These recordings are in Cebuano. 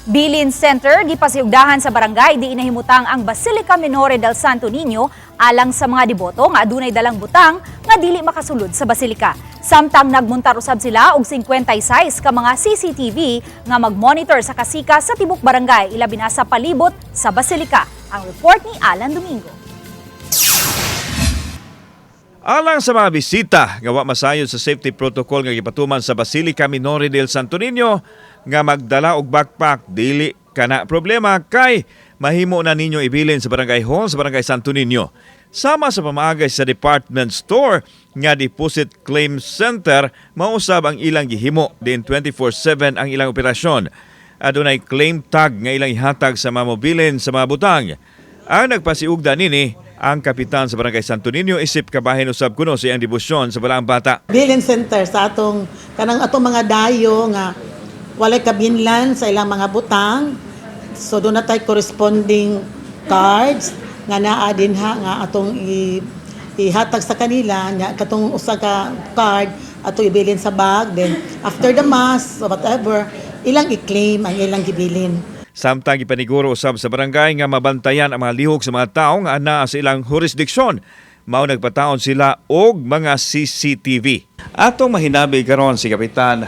Bilin Center gipasiugdahan sa barangay diin nahimutang ang Basilica Minore del Santo Niño alang sa mga deboto nga adunay dalang butang nga dili makasulod sa basilika. Samtang nagmuntar usab sila og 56 ka mga CCTV nga magmonitor sa kasika sa tibok barangay, ilabi na sa palibot sa basilika. Ang report ni Alan Domingo. Alang sa mga bisita nga wa masayod sa safety protocol nga gipatuman sa Basilica Minore del Santo Niño nga magdala og backpack, dili kana problema kay mahimo na ninyo ibilin sa barangay hall sa Barangay Santo Niño. Sama sa pamaagay sa department store nga deposit claim center, mausab ang ilang gihimo din 24/7 ang ilang operasyon. Adunay claim tag nga ilang ihatag sa mga mobilin sa mga butang. Ang nagpasiugda nini ang kapitan sa Barangay Santo Niño, isip kabahin usab kuno sa iyang debosyon sa Balaang Bata. Bilin center sa atong kanang atong mga dayo nga walay kabinlan sa ilang mga butang. So duna tay corresponding cards nga naa dinha nga atong ihatag sa kanila nya katong usa ka card ato ibilin sa bag, then after the mass or whatever, ilang i-claim ang ilang gibilin. Samtang ipaniguro usab sa barangay nga mabantayan ang mga lihok sa mga tawo nga anaa sa ilang jurisdiksyon. Mao nagpataon sila og mga CCTV. Atong mahinabi karon si Kapitan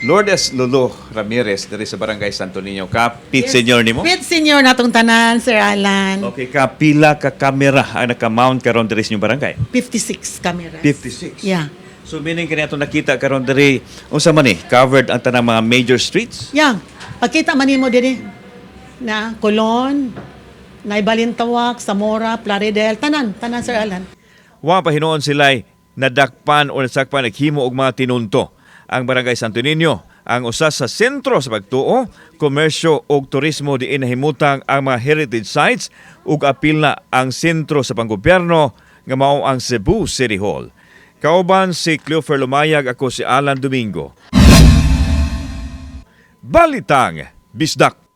Lourdes Lolo Ramirez diri sa Barangay Santo Niño. Kapit senior nimo? Pit senior natong tanan, Sir Alan. Okay, kapila ka kamera ang naka-mount karon diri sa inyong barangay? 56 cameras. 56. Yeah. So meaning kani atong nakita karon diri, unsa man ni, covered ang tanang mga major streets? Yeah. Pagkita man nimo dinhi na Colon, na Balintawak, Zamora, Plaridel, tanan, tanan, Sir Alan. Wa pa hinuon sila'y nadakpan o nasakpan naghimo og mga tinunto. Ang Barangay Santo Niño ang usa sa sentro sa pagtuo, komersyo ug turismo diin nahimutang ang mga heritage sites ug apil na ang sentro sa panggobyerno nga mao ang Cebu City Hall. Kauban si Cleofer Lumayag, ako si Alan Domingo. Balitang Bisdak.